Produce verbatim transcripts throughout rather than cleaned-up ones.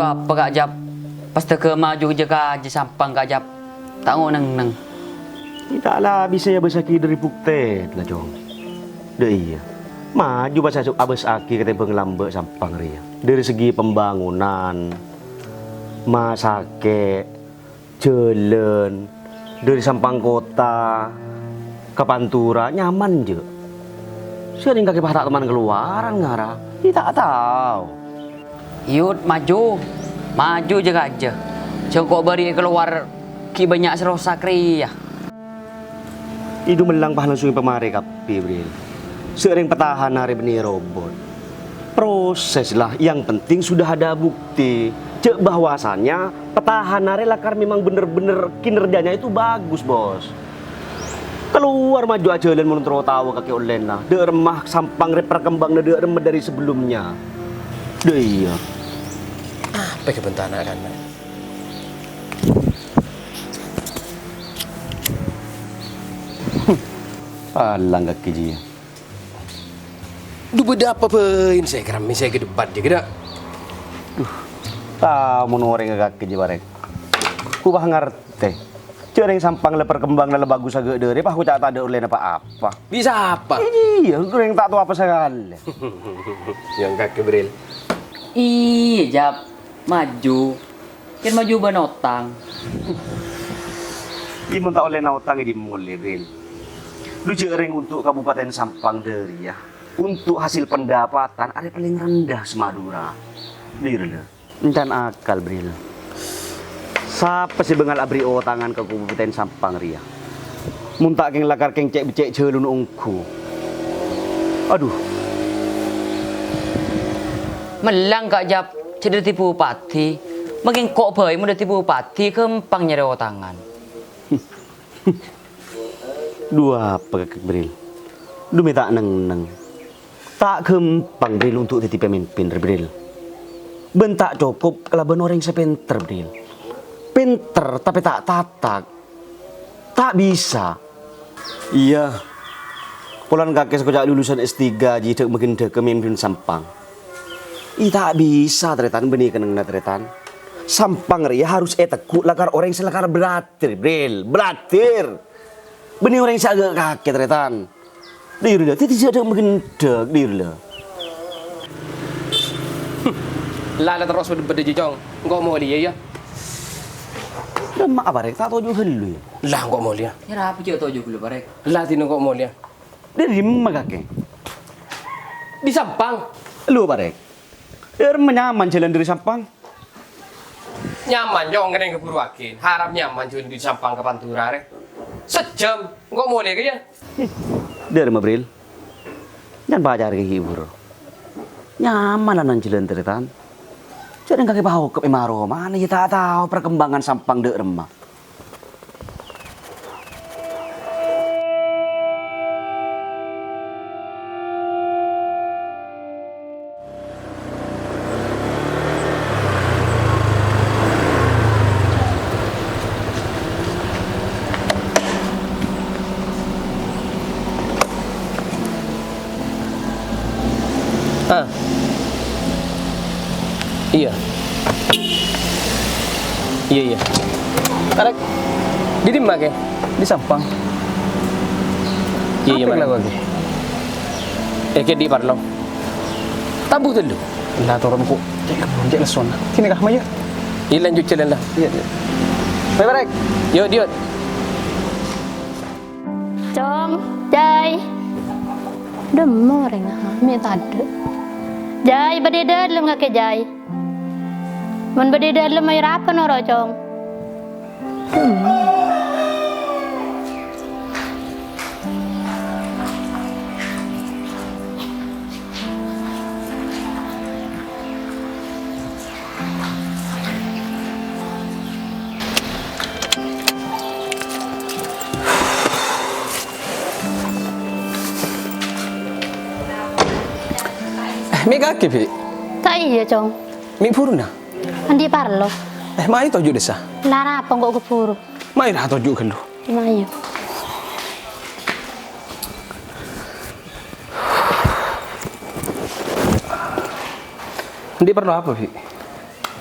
Apa, Ka' Jab? Pas tèghâ maju jâ-kajâ Sampang, Ka' Jab. Ta' ngonèng-nèng. Iyâ, ta' la bisa èabâssaghi dâri buktè, la, Cong. Dâ' iyâ. Maju pas asu-, abâssaghi katèmbhâng lambâ' Sampang rèya. Dâri segi pembangunan, masakè', jhâlân, dâri Sampang Kotta ka Pantura nyaman, jâ'. Sè rèng kakè pas ta' toman kalowaran ngara, iyâ ta' tao. Yut, maju. Maju jâ-kajâ. Jhâ' engko' bâri'è kalowar ghi' bânnya' sè rosak rèya. Iyâ, dhu mellèng pas langsung èpamarè kabbhi, Bril. Sè rèng patahan arè bânnè robot. Proses lah, yang penting sudah ada bukti. Jâ' bahwasanya patahan arè lakar memang bener-bener kinerjanya itu bagus, Bos. Kalowar maju ajhâlân mon terro tao kakè ollèna. Dâ' remma Sampang rè perkembanganna dâ' remma dâri sebelumnya. Dâ' iyâ. Apa kè bântana kan? Palang kakè jiyâ. Dhu bâdâ apa bhâi sè èkarammè sè è depan jâ' ghâ'? Dhu, tao mon orèng kakè jiyâ, Parèk. Ku pas ngartè. Jâ' rèng Sampang la perkembanganna la bagus aghâ' dâri, pas ku ca' tadâ' ollèna pa-apa. Bisa apa? Iyâ, orèng ta' tao apa sakalè. Yang kakè, Bril. Iyâ, Jab. Maju. Kèng maju bân otang. Iyâ, mon ta' ollèna otang, è dimma ollè, Bril. Dhu jâ' rèng untuk Kabupaten Sampang dâri, yâ. Untuk hasil pendapatan arè palèng rendah se-Madhurâ. Dhi' rèya. Encan akal, Bril. Sapa sè bângal aberri' otangan ka Kabupaten Sampang rèya? Mon ta' kèng lakar kèng cè'-beccè' jhâlun ongghu. Adhu. Mellèng, Ka' Jab, jâ' dhâddhi bupati. Makè engko' bhâi mon dhâddhi bupati, ghâmpang nyarè otangan. Dhu apa, Kak Bril? Dhu mè' ta' neng-enneng. Ta' ghâmpang, Bril, untuk dhâddhi pamimpin, Bril. Bân ta' cokop kalabân orèng sè pènter, Bril. Pènter, tapè ta' tatak. Ta' bisa. Iyâ. Polana kakè sè koca' lulusan S tiga jiyâ dâ' maghendhâ ka mimpin Sampang. Iyâ, ta' bisa, tarètan, bânnè kennengnganna, tarètan. Sampang rèya harus ètegghu' lakar orèng sè lakar bâlâjhâr, Bril. Bâlâjhâr. Bânnè orèng sè aghâ' kakè, tarètan. Dhi' rèya, dhâddhi jâ' dâ' maghendhâ, dhi' rèya. La, la terros bâdâ, bâdâ jiyâ, Cong. Engko' molèya, yâ. Dâ' emma apa, Rèk? Ta' toju' ghâllu, yâ? La, engko' molèya. Yâ, arapa jâ' toju' ghâllu, Parèk? La, dinah engko' molèya. Dâri dimma, kakè? Dâri Sampang. Lu, Parèk. Dâri dimma nyaman jhâlân dâri Sampang? Nyaman, Cong, kennèng kabhuruwâghi. Harap nyaman jhâlân dâri Sampang ka Pantura, rè. Sajjhâm, engko' molèya, yâ. Dâri dimma, Bril? Nyan pacarè ka hibur. Nyaman la neng jhâlân tarètan. Jhâ' neng kakè pahokep è maro, mana yâ ta' tao perkembangan Sampang dâ' remma. Ah. Iyâ. Iyâ, iyâ. Arèk, dâri dimma, Kè? Dâri Sampang. Iyâ, iyâ, apa Marèk. Èkè dâri parlo. Tabu tellu. La, toron, kok. Cè' kebun, cè' lessona. Sini kah, Mayu? Iyâ, lanjut jhâlân, la. Iyâ, iyâ. Bye, Marèk. Yuk, yuk. Cong, Jai. Dâmma orèngnga, mè' tadâ'. Jai, bâdâ è dâlem kakè, Jai. Mon bâdâ è dâlem, ayo arapa noro', Cong. Dâmma. Eh, mè' kakè, Bi'? Ta' iyâ, Cong. Mè' bhuruna? Andi' parlo? Eh, mayu toju' dissa. La arapa engko' kabhuru? Mayu ra toju' ghâllu. Mayu. Andi' parlo apa, Bi'?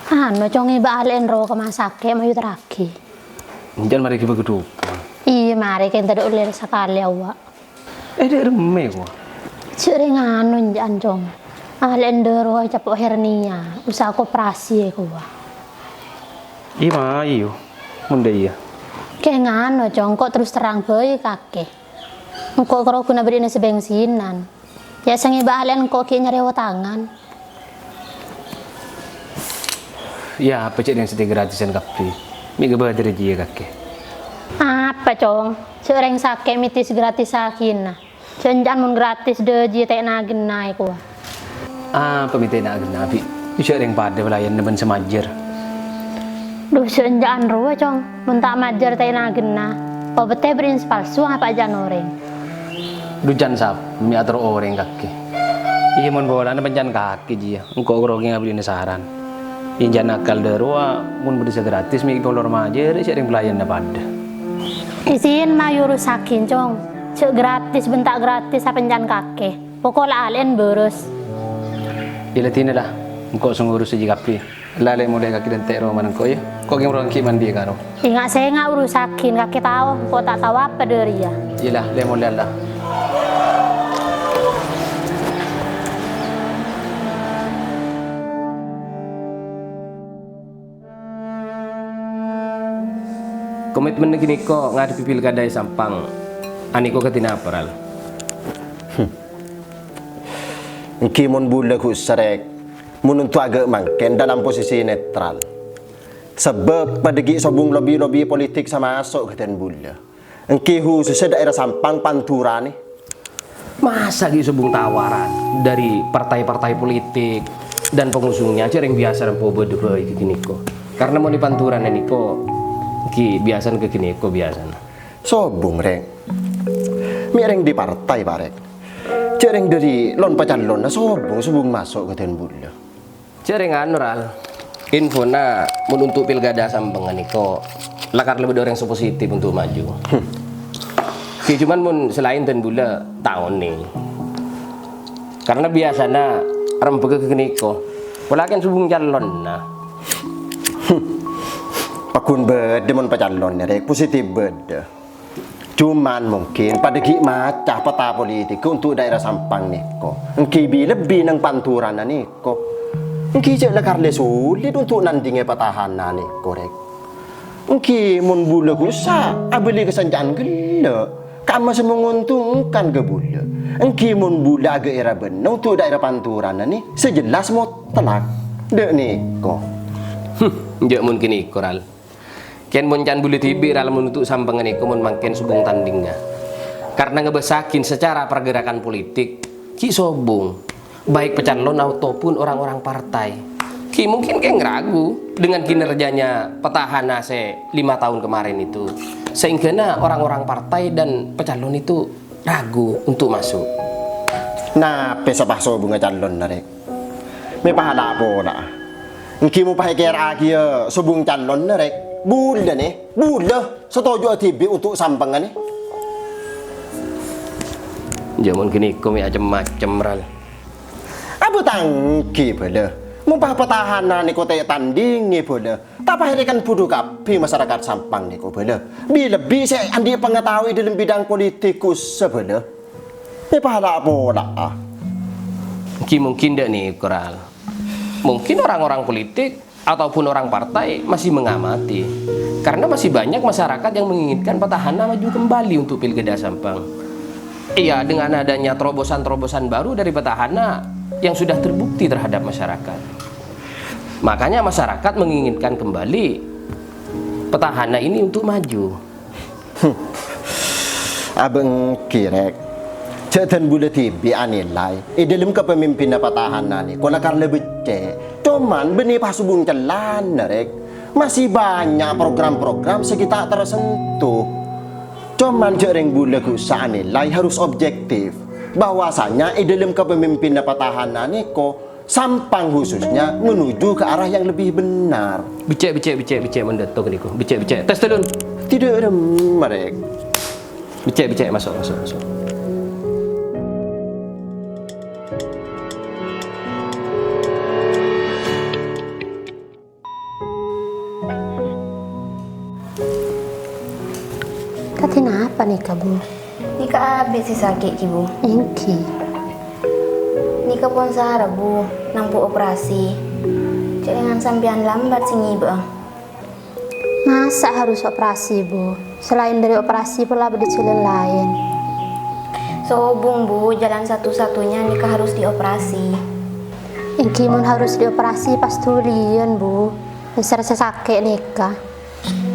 Anu, Cong, è bâ'na alè'en ro ka rumah sakit, mayu terraghi. Enjâ' marè ghibâ ghâdhuwân. Iyâ, marè, kèng tadâ' ollè sakalè awwa'. Eh, dâ' remma, kowa. Jhâ' rèng anu, enjâ'ân, Cong. Alè'en dâ' rowa ècapo' hernia, usa koperasi, è, kowa. Iyâ, mayu, mon dâ' iyâ. Kèng anu, Cong, ko' terros terrang bhâi, kakè. Engko' karo ghuna bâdâna sè bengsinan. Yâ, sèngghâ bâ'na alè'en engko' ghi' nyarè otangan. Yâ, apa jhâ' rèng sè gratisan kabbhi? Mè' ghâbây dâri jiyâ kakè. Apa, Cong? Jhâ' rèng sakè' mètè sè gratisaghina. Jhân-jhân mon gratis dâ' jiyâ ta' èna-ghenna, è, kowa. Apa mè' ta' èna-ghenna, Bi'? Jhâ' rèng padâ pelayanna bân sè majâr. Dhu, jhân-jhân rowa, Cong. Mon ta' majâr ta' èna-ghenna. Obâddhâ bâriyân sè palsu apa jhân orèng? Dhu, can sapa mè' atoro' orèng kakè. Iyâ, mon polana pancèn kakè jiyâ. Engko' karo ngabâlina saran. Iyâ, can akal dâ' rowa, mon bâdâ sè gratis mè' molor majâr, jhâ' rèng pelayanna padâ. Isin mayu urussaghi, Cong. Jhâ' gratis bân ta' gratis apa jhân kakè. Pokok la alè'en bârâs. Iyâ la, dinah la. Engko' sè ngurus jiyâ kabbhi. La, lè' molè kakè dântè' roma engko', yâ. Engko' kèng rowa ghi' mandiyâ karo. Enga' sènga' urussaghi, kakè tao, engko' ta' tao apa dâriyâ. Iyâ la, lè' molè la. Komitmenna ghânèka ngadhebbhi pilkada è Sampang, anèka kadhi napa, Ral? Èngghi mon bulâ ghu' serrè', mon onto' aghâ' mangkèn dâlem posisi netral. Sabâb padâ ghi' sobung lobi-lobi politik sè maso' ka dân bulâ. Èngghi husussa daerah Sampang Panturanè. Masa ghi' sobung tawaran dâri partai-partai politik dan pengusungnya jhâ' rèng biyasa rempo bâdâ bhâi ghânèka. Karna mon è Panturan nèka ghi' biyasana ghânèka biyasana. Sobung, Rèng. Mè' rèng dâri partai, Pa', Rèng. Jhâ' rèng dâri lon-pacalonna sobung, sobung maso' ka dân bulâ. Jhâ' rèng anu, Ral. Infona mon onto' pilkada Sampang nèka lakar lebbi orèng sè positif onto' maju. Hmm. Ghi' coma mon sè laèn dân bulâ ta' onèng. Karna biyasana rembhâghâ ghânèka. Polana kan sobung calonna. Hmm. Paggun bâdâ mon pacalonna, Rèng, positif bâdâ. Coma mungkin padâ ghi' maca peta politik onto' daerah Sampang nèko. Èngghi bi-, lebbi neng Panturan nèko. Èngghi jhâ' lakar lè sulit onto' nandingè petahana nèko, Rèng. Èngghi mon bulâ ghu' sa abâli kasanca'an ghellâ', kamma sè mangontongkan ka bulâ. Èngghi mon bulâ aghâ' èra bânnè onto' daerah Panturan nè, sè jelas motlak. Dâ' nèko. Hmm, jhâ' mon ghânèka, Ral. Kèng mon can bulâ dhibi' ra la mon onto' Sampang nèko mon mangkèn sobung tandhingnga. Karna ngabâssaghi secara pergerakan politik, ghi' sobung, baik pecalon ataupun orang-orang partai. Ghi' mungkin kèng ragu dengan kinerjanya petahana sè lima tahun kemarin itu. Saèngghâna orang-orang partai dan pecalon itu ragu onto' maso'. Napè sè pas sobungnga calonna, Rèng? Mè' pala-pola. Èngghi mon pas èkèra'aghiyâ sobung calonna, Rèng. Bulâ nè, bulâ sè toju'â dhibi' onto' Sampang nè. Jhâ' mon ghânèka mè' cem-macem, Ral. Abâ' ta' èngghi bâlâ. Mon pas petahana nèko ta' ètandhingè bâlâ. Ta' pas rèng kan budhu kabbhi masarakat Sampang nèko bâlâ. Bi-lebbi sè andi' pangataowan è dâlem bidang politik ghu' sa bâlâ. Mè' pala-pola'a. Ghi' mungkin dâ' nèko, Ral. Mungkin orang-orang politik ataupun orang partai masih mengamati. Karena masih banyak masyarakat yang menginginkan petahana maju kembali untuk Pilkada Sampang. Iya, dengan adanya terobosan-terobosan baru dari petahana yang sudah terbukti terhadap masyarakat. Makanya masyarakat menginginkan kembali petahana ini untuk maju. Hmm. Abâ' èngghi, Rèng. Jhâ' dân bulâ dhibi' anilai, è dâlem kapamimpinna petahana nèko lakar la beccè'. Coma bânnè pas sobung cellana, Rèng. Masih banyak program-program sè ghi' ta' tersentuh. Coma jhâ' rèng bulâ ghu' sa anilai harus objektif, bahwasanya è dâlem kapamimpinna petahana nèko Sampang khususnya menuju ke arah yang lebih benar. Beccè', beccè', beccè', beccè', mon dâ' nèko. Beccè', beccè'. Tes telun. Tidak ada merek. Beccè', beccè', maso', maso', maso'. Kenapa nèka, Bu? Nèka abit sè sakè', ghi, Bu. Èngghi. Nèka pon sara, Bu, nambu operasi. Jhâ' lengan sampèyan lambat sè ngibâ'â. Masa harus operasi, Bu? Selain dari operasi, pola bâdâ jhâlân laèn. Sobung, Bu, jalan satu-satunya nèka harus dioperasi. Èngghi, mon harus dioperasi, pas dhuliyân, Bu. Mèsèr sè sakè' nèka.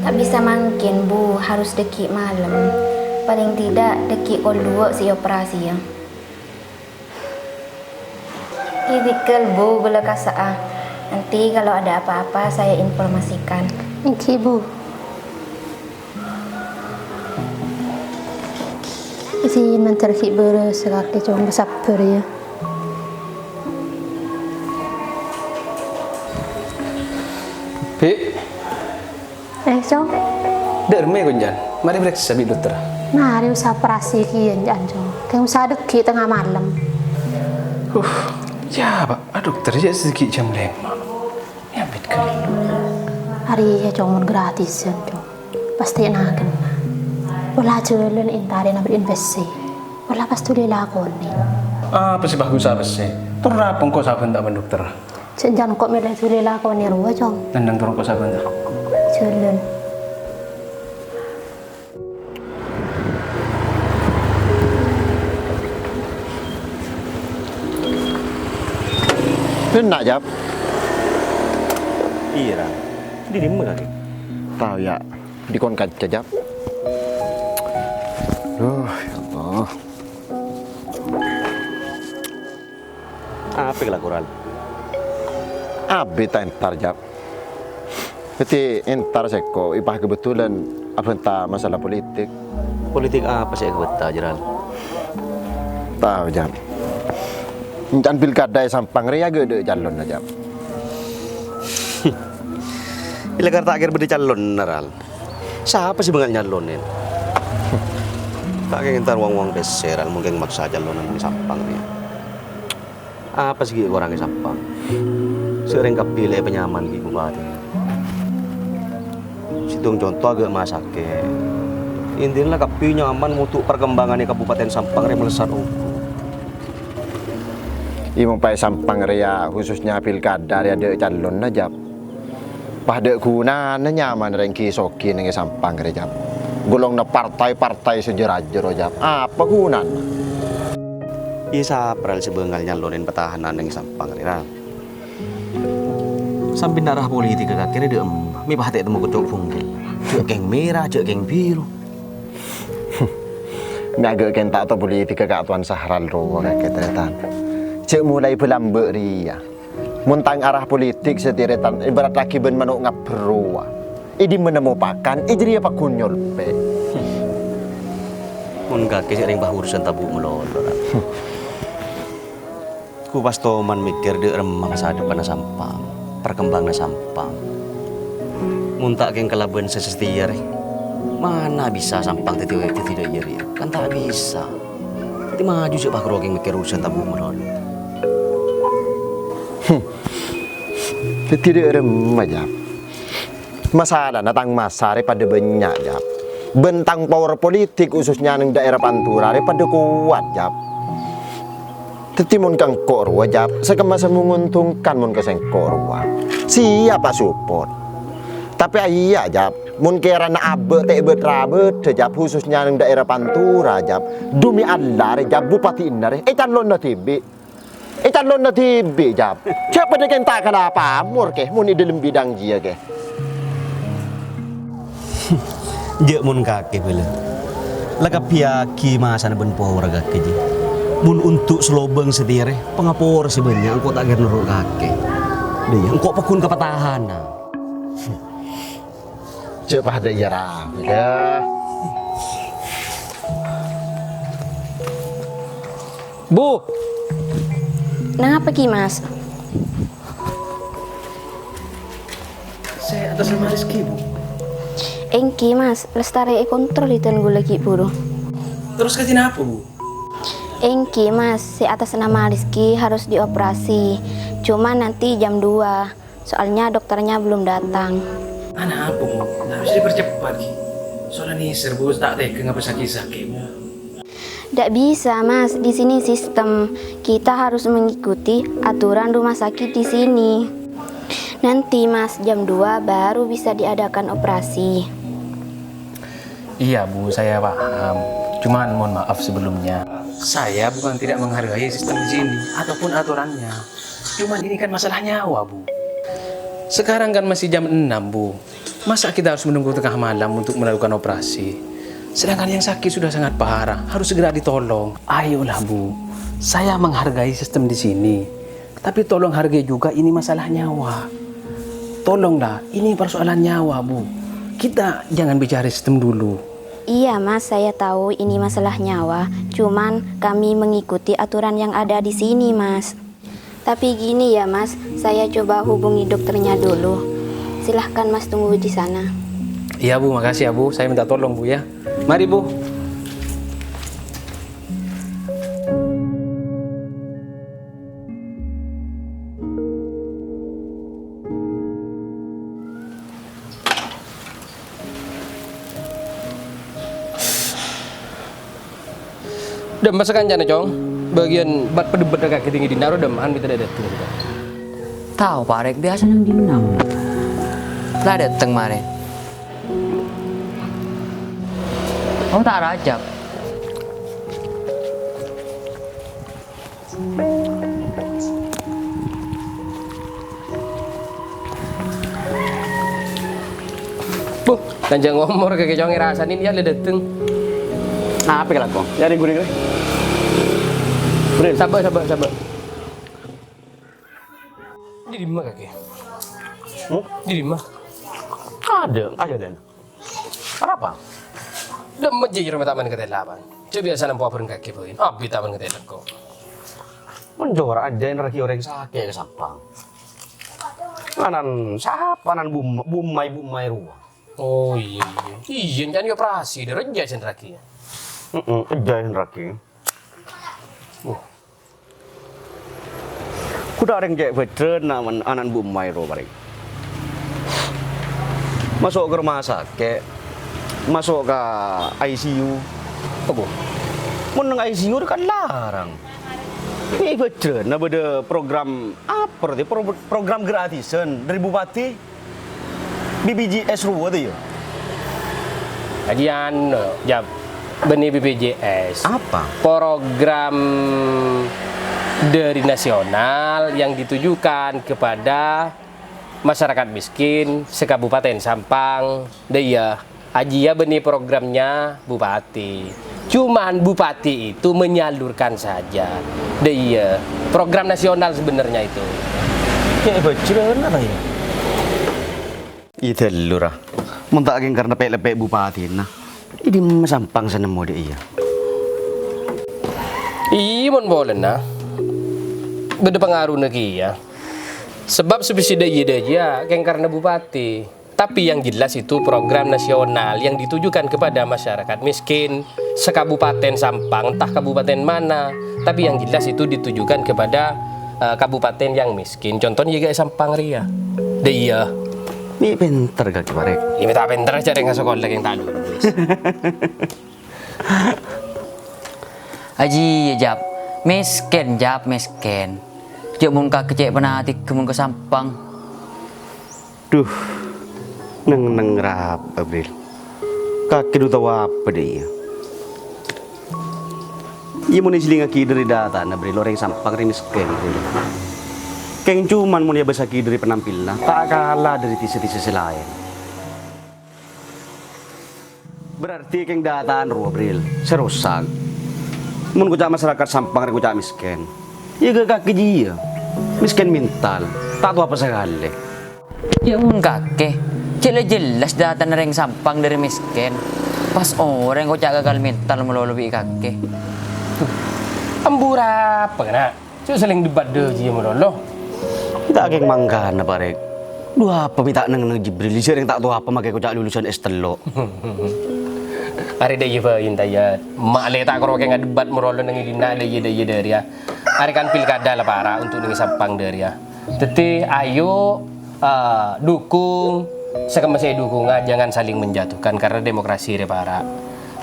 Ta' bisa mangkèn, Bu, harus dâgghi' malem. Palèng tidak dâgghi' kol duwâ' sè èoperasiyâ. Tipikal, Bu, ghulâ kasa'a. Nanti kalau ada apa-apa, saya informasikan. Èngghi, Bu. Isi mantar ghi' bârâs, kakè coma sabbhâr, yâ. Bi'. Eh, Cong. Dâ' remma, Konjan. Marè parèksa bi' dokter. Marè usaha operasi kèya, Cong. Kèng usaha dâgghi' tengnga malem. Huh, ya, Pak. Ah, dokter, ya, sedikit jam lèma. Ya, bit kali. Arèya, Cong, mon gratisan, Cong. Pastè nakenna. Pola jhâlân èntarè nabri investasi. Pola pas dhuli lakonè. Apa sè bagus apa sè? Torra pengko sabbhân ta' bân dokter. Jhâ' jhâ' engko' mèlè dhuli lakonè rowa, Cong. Nendang torong ko' sabbhân, ta'? Jhâlân. Enna', Jab? Iyâ, Ra. Dhi dimma kakè? Tao, yâ. Dhi kon kaca, Jab. Duh, ya Allah. Apa kalako, Ral? Abit ta' entar, Jab. Dhâddhi entar sèngko' èpakabhâdhulân abhânta masalah politik. Politik apa sè èkabhânta, Ral? Tao, Jab. Ènca'na pilkada è Sampang rèya ghâ' dâ' calonna, Jab. Ella kar ta' kèra bâdâ calonna, Ral. Sapa sè bângal nyalonè? Ta' kèng entar wong-wong pèssè, Ral, mon kèng maksa calonan neng Sampang rèya. Apa sè ghi' korang è Sampang? Sè orèng kabbhi lè èpanyaman bi' bupati. Sèttong conto ghâ' masakè. Intina la kabbhi nyaman modhu' parkembangan è Kabupaten Sampang rè melessat ongghu. Iyâ, mon pa' è Sampang rèya, khususnya pilkada rèya dâ' calonna, Jab. Padâ ghunana nyamana rèng ghi-soghi neng è Sampang rè, Jab. Golonganna partai-partai sè jâr-ajâr, Jab. Apa ghunana? Iyâ, sapa, Ral, sè bângal nyalonè petahanan neng è Sampang rè, Ral? Sampèyan arah politik kakè rè dâ' emma, mè' patè' temmo kocco' bungkel. Jhâ' kèng mèra, jhâ' kèng biru. Mè' aghâ' kèng ta' tao politik ka ka'towan Sahral rowa kakè, tarètan. Jhâ' molaè bâlâmbâ' rèya. Mon tang arah politik sè tarètan ibârât lagi bân mano' ngabbher rowa. È dimma nemmo pakan, è jârèya pagghun nyolpè'. Mon kakè sè rèng pas urusan tabu' malolo, Ra. Ku pas toman mèkkèr dâ' remma masa depanna Sampang, parkembanganna Sampang. Mon ta' kèng kalabân sè satèya rè, mana bisa Sampang dhâddhi, dhâddhi dâ' iyâ rèya? Kan ta' bisa. Dhâddhi maju jhâ' pas ghuru kèng mèkkèr urusan tabu' malolo. Dhâddhi dâ' remma, Jab. Masalana tang massa rè padâ bânnya', Jab. Bân tang power politik, khususnya neng daerah Pantura rè padâ kowat, Jab. Dhâddhi mon ka engko' rowa, Jab, sakemma sè menguntungkan mon ka sèngko' rowa. Siap asupot. Tapè aiyâ, Jab, mon kèrana abâ' ta' èbât-rabâdhâ, Jab, khususnya neng daerah Pantura, Jab. Demi Allah rè, Jab, bupatina rè ècalonna dhibi'. Ècalonna dhibi', Jab. Jhâ' padâ kèng ta' kala pamor, kè, mon è dâlem bidang jiyâ, kè. Jhâ' mon kakè bhâlâ. La kabbhiyâghi masana bân powra kakè, jiyâ. Mon untuk salobâng satèya rè, pangapora sè bânnya' engko' ta' kèra noro' kakè. Dâ' iyâ, engko' pagghun ka petahanan. Jhâ' padâ iyâ, Ra. Yâ. Bu! Napa, Ki Mas? Sè atas nama Rizky, Bu. Èngghi, Mas, lastarè èkontrol dhân ghulâ ghi' bhuru. Terros kadhi napa, Bu? Èngghi, Mas, sè atas nama Rizky harus dioperasi. Cuma nanti jam dua. Soalnya dokternya belum datang. Anapa, Bu? Harus dipercepat, Ki. Soalnya nèser, Bu, ta' tegghâ ngabâssaghi sakè', Bu. Ndak bisa, Mas. Di sini sistem. Kita harus mengikuti aturan rumah sakit di sini. Nanti, Mas, jam dua baru bisa diadakan operasi. Iya, Bu, saya paham. Cuman mohon maaf sebelumnya. Saya bukan tidak menghargai sistem di sini ataupun aturannya. Cuman ini kan masalah nyawa, Bu. Sekarang kan masih jam enam, Bu. Masa kita harus menunggu tengah malam untuk melakukan operasi? Sedangkan yang sakit sudah sangat parah, harus segera ditolong. Ayolah, Bu. Saya menghargai sistem di sini. Tapi tolong hargai juga ini masalah nyawa. Tolonglah, ini persoalan nyawa, Bu. Kita jangan bicara sistem dulu. Iya, Mas, saya tahu ini masalah nyawa. Cuman kami mengikuti aturan yang ada di sini, Mas. Tapi gini ya, Mas, saya coba hubungi dokternya dulu. Silahkan Mas tunggu di sana. Iya, Bu, makasih ya, Bu. Saya minta tolong, Bu, ya. Mari, Bu. Dhâmma sakancana, Cong. Bâgiyân bât-padhâbât kakè dhing è dinna' rowa dhâmma'an bi' ta' dâteng, Cong. Tao, Parèk, biyasa neng dinna'. La dâteng marè. Oh, ta' arajâk. Buh, lanjhâng omor kakè Cong èrasanè, iyâ la dâteng. Apa kalako? Yâ, rè, ghu, rè, ghu. Bril. Sabâ', sabâ', sabâ'. Dâri dimma kakè? Hmm? Dâri dimma? Adâ'. Ayo, Den. Arapa? Dhâmma jâ' rèya ma' ta' men katèla, Pan. Jâ' biyasa nampa bhâreng kakè bhâi. Abit ta' men katèla, kok. Mon jhâ' rajâ èntarraghi orèng sakè' ka Sampang. Anan sapa, anan bum-, bumay-bumay rowa. Oh, iyâ, iyâ. Iyâ, èncana operasi, dâ' rajâ sè èntarraghi, yâ? Heeh, rajâ sè èntarraghi. Wah. Kodhu orèng cè' bhâjrâna mon anan bumay rowa, Parèk. Maso' ka rumah sakè', maso' ka I C U. Apa? Mon neng I C U kan larang. Mè' bhâjrâna bâdâ program apa, rè? Pro-, program gratisan dâri Bupati. B P J S rowa tè, yâ? Kajian, Jab. Bânnè B P J S. Apa? Program dâri nasional yang ditujukan kepada masyarakat miskin se-Kabupaten Sampang. Dâ' iyâ, jiyâ bânnè programnya Bupati. Cuman Bupati itu menyalurkan saja. Dâ' iyâ, program nasional sebenarnya itu. Cè' bhâjrâna, ta, yâ? Iyâ, ghâllu, ra. Mon ta' kèng karna pè'-leppè' Bupatina. È dimma Sampang sè nemmo dâ' iyâ? Iyâ, mon polana. Bâdâ pangarona kèya. Sebab sè bisa dâ' iyâ-dâ' iyâ kèng karna Bupati. Tapi yang jelas itu program nasional yang ditujukan kepada masyarakat miskin se-Kabupaten Sampang, entah kabupaten mana, tapi yang jelas itu ditujukan kepada, eh, kabupaten yang miskin. Contohnya juga Sampang rèya. Dâ' iyâ. Mè' pènter kakè, Parèk. Iyâ, mè' ta' pènter, jhâ' rèng sakola kèng ta' lulus. Jiyâ, Jab. Miskin, Jab, miskin. Jâ' mon kakè cè' panatèghâ mon ka Sampang. Duh, neng-neng rapa, Bril. Kakè dhu tao apa dâ' iyâ? Iyâ, mon èsèlèngngaghi dâri dâtana, Bril, orèng Sampang rè miskin, Bril. Kèng cuman mon èabâssaghi dâri penampilanna, ta' kala dâri dhisa-dhisa sè laèn. Berarti kèng dâtana rowa, Bril, sè rosak. Mon koca' masyarakat Sampang rè koca' miskin. Iyâ, ghâ' kakè jiyâ. Miskin mental, ta' tao apa sakalè. Jâ' mon kakè, jâ' la jelas dâtana rèng Sampang dâri miskin. Pas orèng koca' gagal mental malolo bi' kakè. Ambu rapa, kana'? Jâ' salèng debbat dâ' jiyâ malolo. Ta' kèng mangkana, Parèk. Dhu apa mè' ta' neng-neng Jibril, jâ' rèng ta' tao apa makè koca' lulusan S tello'. Arè dâ' iyâ bhâi, enta, yâ. Ma'lè ta' karo kèng adebbat malolo neng è dinna' dâ' iyâ, dâ' iyâ, dâ' rèya. Arè kan pilkada la para' untuk neng è Sampang dâ' rèya. Dhâddhi, ayo, eh, dukung Sakemma sè èdhukunga, jangan saling menjatuhkan, karena demokrasi rè para'.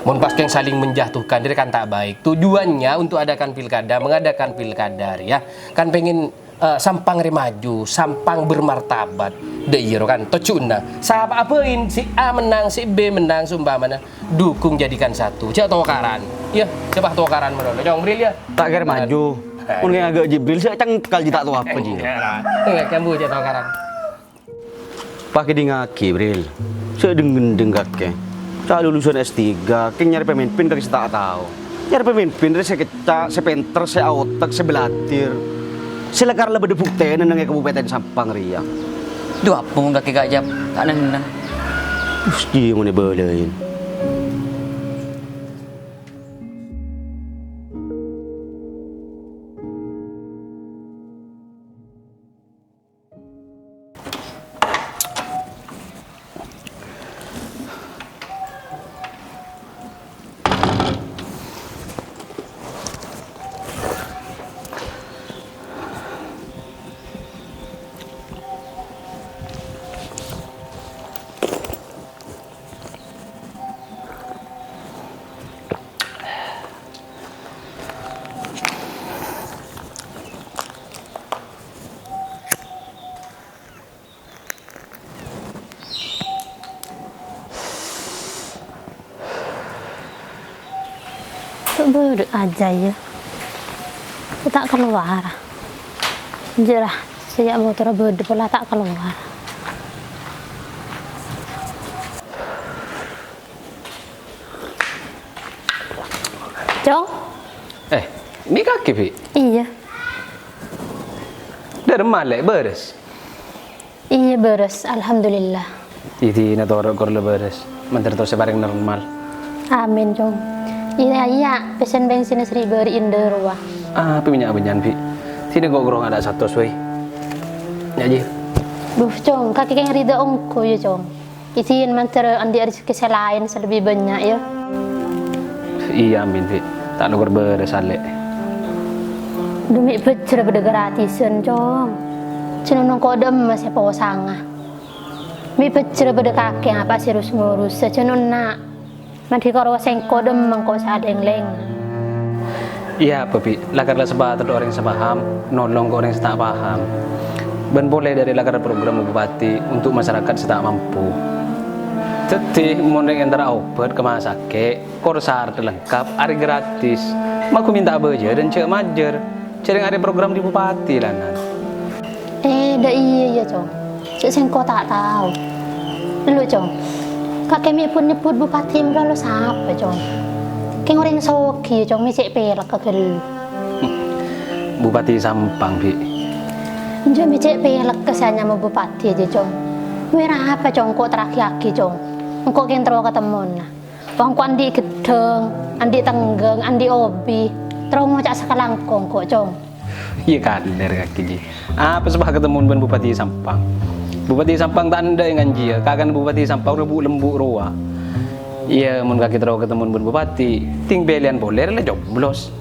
Mon pas kèng saling menjatuhkan, rè kan ta' baik. Tujuannya untuk adakan pilkada, mengadakan pilkada rè ya, kan pengen, eh, Sampang rè maju, Sampang bermartabat. Dâ' iyâ ro kan, tojjhuna. Sapa abâin, si A menang, si B menang, seumpamana. Dukung jadikan satu. Jhâ' tokaran. Yâ, coba tokaran malolo. Cong, Bril yâ. Ta' kèra maju. Mon kèng aghâ' Jibril, sè cengkal jhâ' ta' tao apa, Ji. Enggak, kamu jhâ' tokaran. Pas kèdingngaghi, Bril. Sè dheng-ngèndheng kakè. Ca' lulusan S tiga, kèng nyarè pamimpin kakè sè ta' tao. Nyarè pamimpin rè sè kècca', sè pènter, sè aotek, sè bâlâjhâr. Sè lakar la bâdâ buktèna neng è Kabupaten Sampang rèya. Dhu, apa mon kakè kajhâp, ta' neng-enneng. Us, jiyâ mon èbâlâi. Kok bâdâ ajâ, yâ? Kok ta' kalowar? Jârâ, sè yâ motorra bâdâ pola ta' kalowar. Cong? Eh, mè' kakè, Bi'? Iyâ. Dâremma, Lè', bârâs? Iyâ, bârâs, alhamdulillah. Iyâ, dinah toro' kor la bârâs. Mandhâr terros èparèng normal. Amin, Cong. Iyâ, iyâ, pèssèna bensinna sè bâri'in dâ' rowa. Ah, apa mènnya' bânnya'an, Bi'? Dinah kok kèra ngadâ' satos, wèy. Nya', Ji. Duh, Cong, kakè kèng ridha ongghu, yâ, Cong. Izin mandhâr andi' rejhekkè sè laèn sè lebbi bânnya', yâ. Iyâ, amin, Bi'. Ta' nokor bârâs, Lè'. Dhu, mè' bhâjjhrâ bâdâ gratisan, Cong. Jhâ' nonong kodâ emma sè posanga. Mè' bhâjjhrâ bâdâ kakè apa sè rus-ngurus, jhâ' nonna'. Mandhi karo sèngko' dâ' emma engko' sè alèng-lèng. Iyâ, apa, Bi'? Lakar la sapatodda orèng sè paham, nolong ka orèng sè ta' paham. Bân polè dâri lakar program Bupati untuk masyarakat sè ta' mampu. Dhâddhi, mon rèng entara obât ka masakè', kor sarta lengkap, arè gratis. Magu mènta bâjârân jhâ' majâr. Jhâreng arè program dâri Bupati, lanan. Eh, dâ' iyâ, yâ, Cong. Cè' sèngko' ta' tao. Ghâllu, Cong. Kakè mè' pon nyebbhut Bupati malolo sapa, Cong? Kèng orèng soghi, Cong, mè' cè' pèlakka ghâllu. Bupati Sampang, Bi'. Enjâ' mè' cè' pèlakka sè anyama Bupati ajâ, Cong. Wèra apa, Cong, kok terraghi-aghi, Cong? Engko' kèng terro katemmona. Wong ko' andi' ghedhâng, andi' tèngghâng, andi' obi, terro ngoca' sakalangkong ko', Cong. Iyâ, kalèr kakè, Ji. Apa sè pas katemmon bân Bupati Sampang? Bupati Sampang ta' endâ' ènganjiyâ, kakana Bupati Sampang rè bu'-lembu' rowa. Iyâ, mon kakè terro katemmon bân Bupati, ting pèlèyan polè rè la coblos.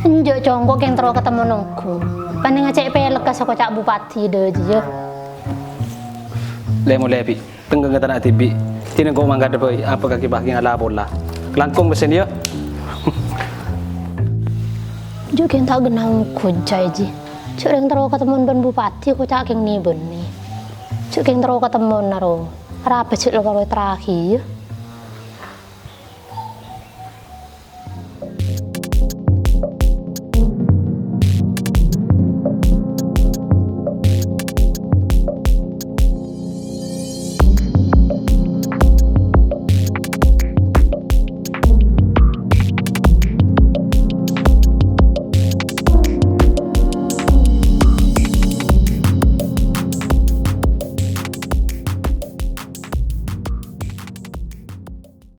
Enjâ', Cong, ko' kèng terro katemmon ongghu. Panènga cè' pèlakka sè koca' Bupati dâ' jiyâ. Lè-molè, Bi'. Tèngghâng ka tana dhibi'. Dinah ko' mangkada bhâi, apa kakè pas ngala pola. Kalangkong pèssèna, yâ. Jhâ' kèng ta' ghenna' ongghu jâ', Ji. Jhâ' rèng terro katemmon bân Bupati, koca' kèng nè-bânnè. Jhâ' kèng terro katemmon, aro. Arapa jhâ' lo karo terraghi, yâ.